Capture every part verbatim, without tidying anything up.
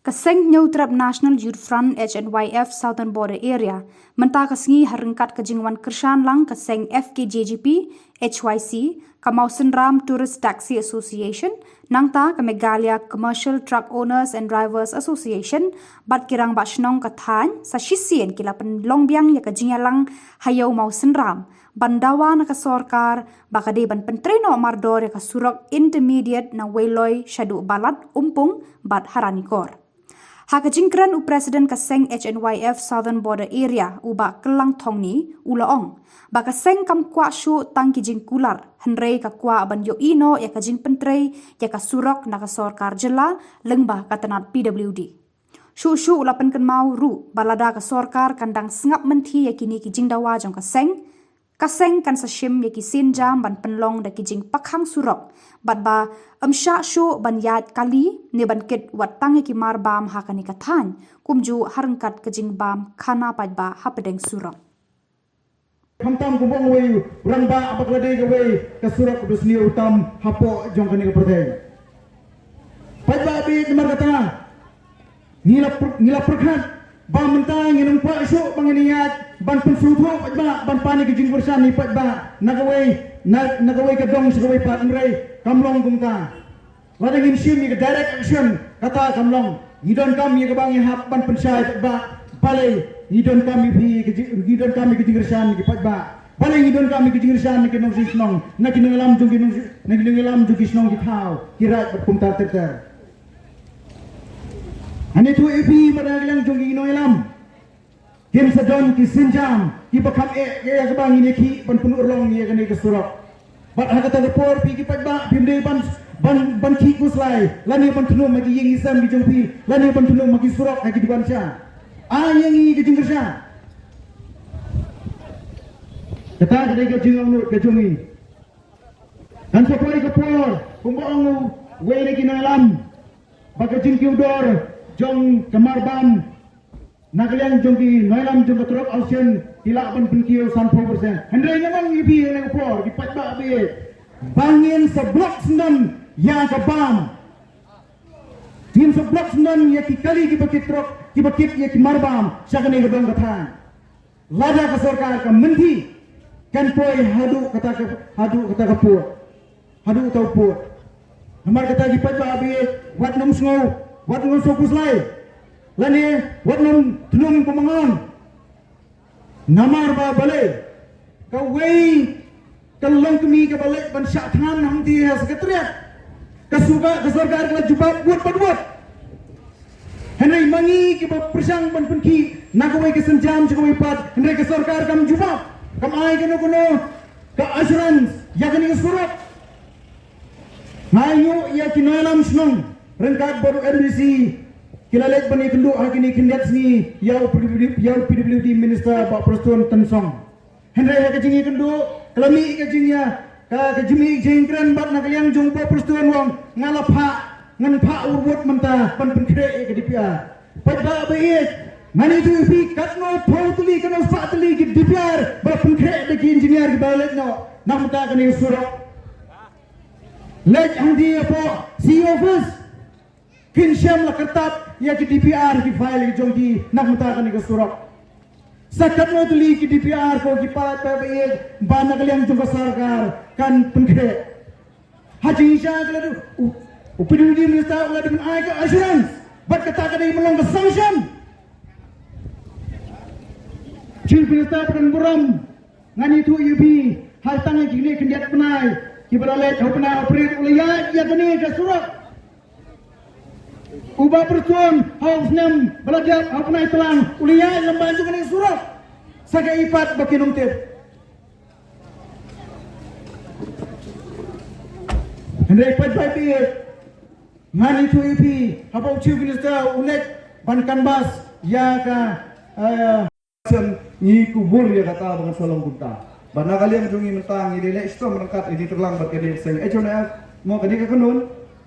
Ka Seng Hynñiewtrep National Youth Front, H N Y F, Southern Border Area mynta ka sngi, ha ryngkat ka jingwan kyrshan lang ka Seng F K J G P, H Y C, ka Mawsynram Tourist Taxi Association, nangta ka Meghalaya Commercial Truck Owners and Drivers Association bad ki rangbah shnong ka thaiñ, sa shisien ki la pynlong biang ïa ka jingïalang ha Ïew Mawsynram ban dawa na ka sorkar ba ka dei ban pyntrei noh mardor ïa ka surok intermediate na Weiloi shaduh Balat, Umpung bad ha Ranikor. Ha ka jingkren, u President ka Seng H N Y F Southern Border Area, u Bah Kyllang Thongni, u la ong ba ka Seng kam kwah shuh tang ki jingkular, hynrei ka kwah ban ïohi noh ïa ka jingpyntrei ïa ka surok na ka sorkar jylla lyngba ka tnat P W D. Shuh shuh u la pynkynmaw ruh ba lada ka sorkar kan dang sngap mynthi ïa kine ki jingdawa jong ka Seng, ka Seng kan sa shim ïa ki sienjam ban pynlong da ki jingpakhang surok, bad ba ym shah shuh ban ïaid kali ne ban kit wat tang ïa ki marbam ha kane ka thaiñ, kumjuh ha ryngkat ka jingbam khana paidbah hapdeng surok. Khamtam kumba ong uwei u rangbah ba ka la dei kawei ka surok kaba sniew tam hapoh jong kane ka pyrthei. Paidbah baieit, namar kata ngi la pyrkhat ba mynta ngin ym kwah shuh ba ngin ïaid ban pynsngewthuh paidbah, ban pan ïa ka jingkyrshan ïa paidbah na kawei, na kawei ka dong sha kawei pat, hynrei kam long kumta. Lada ngin shim ïa ka direct action, kata kam long. Ngi donkam ïa kaba ngi hap ban pynshai paidbah. Balei ngi donkam ïa ka jingkyrshan ïa ki paidbah? Balei ngi donkam ïa ka jingkyrshan na ki nongshong shnong, na ki nongïalam jong ki nongshong, na ki nongïalam jong ki shnong ki thaw, ki raid bad kumta ter ter. Ngan ïathuh ïa phi, ba na ka liang jong ki nongïalam, kin sa don ki sienjam kiba kham eh ïa kaba ngin ïakhih ban pynurlong ïa kane ka surok. Bad ha kata ka por, phi ki paidbah phim dei ban, ban, ban khih khuslai lane ban thung ha ki ïing ki sem ki jong phi lane ban thung ha ki surok ha ki dei ban sha. Ai ïa ngi ka jingkyrshan. Kata ka dei ka jingangnud ka jong ngi. Kan sa poi ka por kumba ong uwei na ki nongïalam ba ka jingkiew dor jong ka marbam na ka liang jong ki nongïalam jong ka Turok Auction ki lah ban pynkiew sanphew percent. Hynrei ngan ong ïa phi ha kane ka por, ki paidbah baieit, ba ngin sa block syndon ïa ka bam. Ngin sa block syndon ïa ki kali kiba kit trok, kiba kit ïa ki marbam sha kane ka dong ka thaiñ. Lada ka sorkar ka mynthi, kan poi haduh kata ka, haduh kata ka pud, haduh uta u pud. Namar kata ki paidbah baieit, wat nym sngew, wat nym sngew khuslai lane wat nym thung kum nga ong. Namar ba balei, kawei ka longkmie kaba leit ban shah thngan hangtei ha Secretariat, ka sorkar, ka sorkar ka la jubab wut bad wut. Hynrei ma ngi kiba pyrshang ban pynkhih na kawei ka sienjam sha kawei pat, hynrei ka sorkar kam jubab, kam ai kano kano ka assurance ïa kane ka surok. Nga ainguh ïa ki nongïalam shnong ryngkat bad u M D C, ki la leit ban ïakynduh ha kine khyndiat sngi ïa u P W D, ïa u P W D Minister Bah Prestone Tynsong. Hynrei ha ka jingïakynduh, ka la mih ka jingïa, ka, ka jingmih jingkren bad na ka liang jong u Bah Prestone u ong, nga la phah, ngan phah wut wut mynta ban pynkhreh ïa ka D P R. Paidbah baieit, ngan ïathuh ïa phi, katno phew tylli, katno spah tylli ki D P R ba la pynkhreh da ki engineer kiba la leit noh na ka bynta kane ka surok. Leit hangtei hapoh C E O office, kin shem la kyrtap ïa ki D P R, ki file ki jong ki na ka bynta kane ka surok. Sa katno tylli ki D P R ko ki paidbah baieit ba na ka liang jong ka sorkar kan pynkhreh? Ha jingshisha ka la dei u, u P W D Minister u la dei ban ai ka assurance, bad kata ka dei ban long ka sanction. Chief Minister ba don burom, ngan ïathuh ïa phi, ha tang kine khyndiat bnai kiba la leit, ha u bnai April u la ïaid ïa kane ka surok. U Bah Prestone ha u snem ba la dep, ha u bnai Tlang u la ïaid lem bad jong kane ka surok. Sa kaei pat ba kin ym tip? Hynrei paidbah baieit, ngan ïathuh ïa phi, haba u Chief Minister u leit ban canvass ïa ka, eh, ngi kubur ïa kata ba ngan sa long kumta. Bad na ka liang jong ngi mynta ngi leh shitom ryngkat ïa ki tyrlang bad kane ka seng H N Y F, mo kane ka kynhun,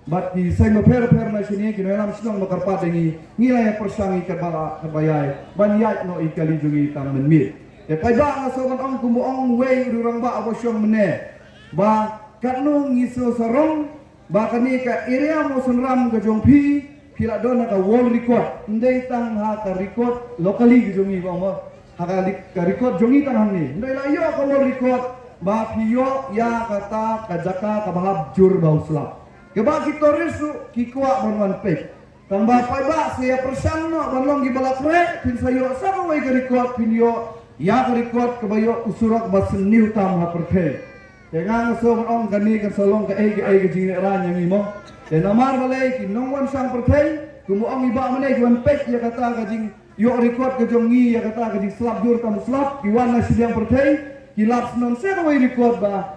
bad ki seng bapher bapher na shane, ki nongïalam shnong ba kyrpad ïa ngi, ngi la ïa pyrshang ïa katba lah katba ïai ban ïaid noh ïa ki kali jong ngi tang mynmiet. Te paidbah, nga sngewbha ban ong kumba ong uwei u rangbah uba shong mynne, ba katno ngi sngewsarong ba kane ka area Mawsynram ka jong phi, phi la don ha ka world record, ym dei tang ha ka record locally ka jong ngi ba mo, ha ka li-, ka record jong ngi tang hangne. Ym dei, la ïoh ka world record ba phi ïoh ïa kata ka jaka kaba hap jur ba u slap, kaba ki tourist ruh ki kwah ban wan peit. Tang ba paidbah sa ïa pyrshang noh ban long kiba la khreh, phin sa ïoh sa kawei ka record, phin ïoh ïa ka record kaba ïoh u surok ba sniew tam ha pyrthei. Te nga nga sngewbha ban ong kane kan sa long kaei kaei ka jinglehraiñ ïa ngi mo. Te namar balei ki nongwan shang pyrthei, kumba ong i Bah mynne, ki wan peit ïa kata ka jingïoh record ka jong ngi, ïa kata ka jingslap jur tam slap, ki wan na shiliang pyrthei, ki lap snon sa kawei record ba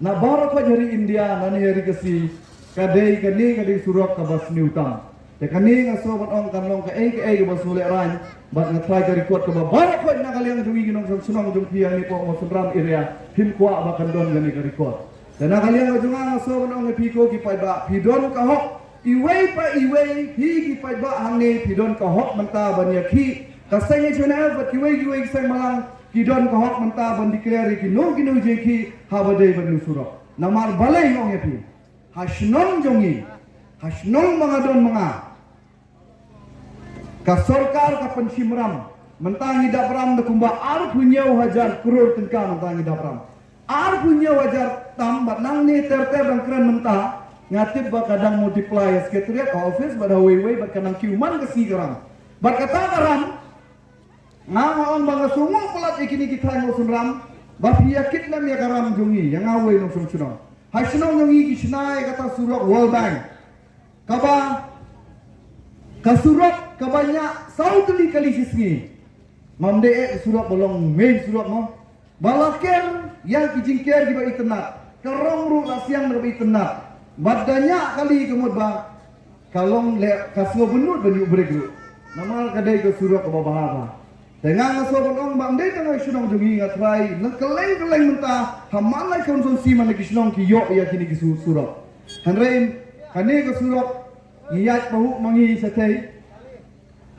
na baroh khoit ha ri India, na ne ha ri Khasi, ka dei kane ka dei surok kaba sniew tam. Te kane nga sngewbha ban ong kan long kaei kaei kaba sniew lehraiñ, bad nga trai ka record kaba baroh khoit na ka liang jong ngi ki nongshong shnong jong phi hangne hapoh Mawsynram area, phin kwah ba kan don kane ka record. Te na ka liang ka jong nga nga sngewbha ban ong ïa phi ko ki paidbah, phi don ka hok, iwei pa iwei, phi ki paidbah hangne phi don ka hok mynta ban ïakhih. Ka seng H Y N F bad kiwei kiwei ki seng Malang ki don ka hok mynta ban declare ïa kino kino jingkhih haba dei ban ïoh surok. Namar balei nga ong ïa phi? Ha shnong jong ngi, ha shnong ba nga don ma nga, ka sorkar ka pynshim ram. Mynta ngi dap ram da kumba arphew hynñiew hajar klur tyngka, mynta ngi dap ram arphew hynñiew hajar tam, bad nangne ter ter dang kren mynta, nga tip ba ka dang multiply ha Secretariat, ha office, bad ha wei wei, bad ka nang kiew man ka sngi ka ram. Bad kata ka ram, nga nga ong ba nga sngewnguh palat ïa kine ki thaiñ Mawsynram, ba phi ïa kit lem ïa ka ram jong ngi, ïa nga wei nongshong shnong. Ha shnong jong ngi ki shna ïa kata surok World Bank, kaba, ka surok kaba ñiah saw tylli kali shi sngi. Ngam dei eh ka surok ba long main surok mo, ba la ker ïa ki jingker kiba itynnat, ka rong ruh la siang da kaba itynnat. Bad da ñiah kali ka mut ba ka long leh, ka sngewbha ban ïuh brake ruh. Namar ka dei ka surok kaba bha bha. Te nga nga sngewbha ban ong ba ym dei tang ha shnong jong ngi, nga trai na kylleng kylleng mynta, ha man la ki constituency, man la ki shnong ki ïoh ïa kine ki su-, surok. Hynrei kane ka surok ngi ïaid pahuh ma ngi shatei.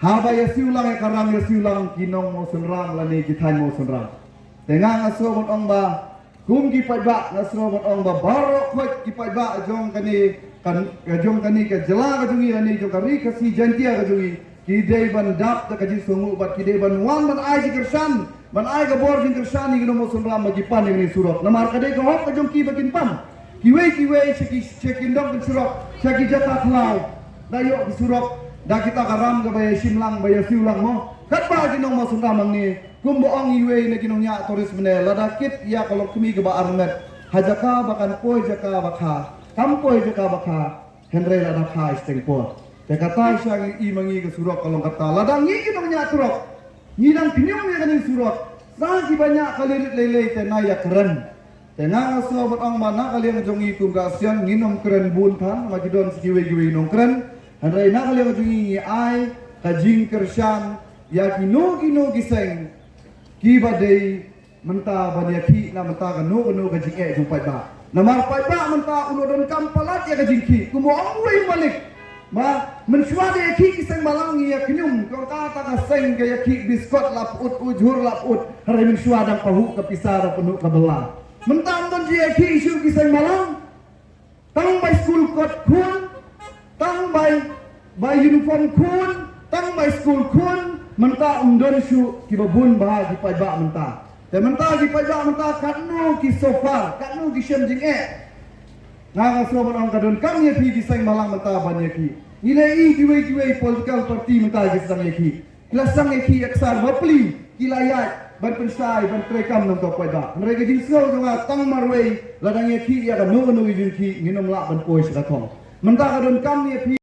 Haba ïa siew lang ïa ka ram, ïa siew lang ki nong Mawsynram lane ki thaiñ Mawsynram. Te nga nga sngewbha ban ong ba kum ki paidbah, nga sngewbha ban ong ba baroh khoit ki paidbah jong kane, kan, jong kane ka jylla ka jong ngi lane jong ka Ri Khasi Jaiñtia ka jong ngi, ki dei ban dap da ka jingsngewnguh bad ki dei ban wan ban ai jingkyrshan, ban ai ka bor jingkyrshan ïa ki nong Mawsynram ba ki pan ïa kane surok. Namar ka dei ka hok ka jong ki ba kin pan. Kiwei kiwei sha ki, sha ki dong ki surok, sha ki jaka khlaw, da ïoh ki surok da kita ka ram kaba ïa shim lang, ba ïa siew lang mo. Katba ki nong Mawsynram hangne, kumba ong iwei na ki nongñiah tourist mynne, lada kit ïa ka longkmie kaba ar met, ha jaka ba kan poi jaka ba kha, kam poi jaka ba kha, hynrei lada kha shiteng por. Te kata sha ngi i ma ngi ka surok ka long kata. Lada ngi ki nongñiah surok ngi dang kñium ïa kane surok, sa kiba ñiah kali rit lei lei te na ïa kren. Te nga nga sngewbha ban ong ba na ka liang jong ngi kum ka Axian ngin ym kren bun than, ma ki don sa kiwei kiwei nongkren. Hynrei na ka liang jong ngi ngi ai ka jingkyrshan ïa kino kino ki seng kiba dei mynta ban ïakhih na mynta kano kano ka jingeh jong paidbah. Namar paidbah mynta u la donkam palat ïa ka jingkhih. Kumba ong uwei u malik, ba mynshuwa da ïakhih ki seng Malang ngi ïa kñium, ka ong kata ka seng ka ïakhih biskot la pyut, ujhur la pyut, hynrei mynshuwa dang pahuh ka pisa, dang pahuh ka bylla. Mynta ym don jingïakhih shuh ki seng Malang. Tang bai skul kot khun, tang bai, bai uniform khun, tang bai skul khun, mynta ym don shuh kiba bun bha ki paidbah mynta. Te mynta ki paidbah mynta katno ki suffer, katno ki shem jingeh. Nga nga sngewbha ban ong ka donkam ïa phi ki seng Malang mynta ban ïakhih. Ngi la i kiwei kiwei political party mynta ki sdang ïakhih. Ki la sdang ïakhih ïa ka sar bapli, ki la ïaid ban pynshai, ban treikam na ka bynta paidbah. Hynrei ka jingsngew jong nga tang marwei, la dang ïakhih ïa kano kano ka jingkhih, ngin ym lah ban poi sha ka thong. Mynta ka donkam ïa phi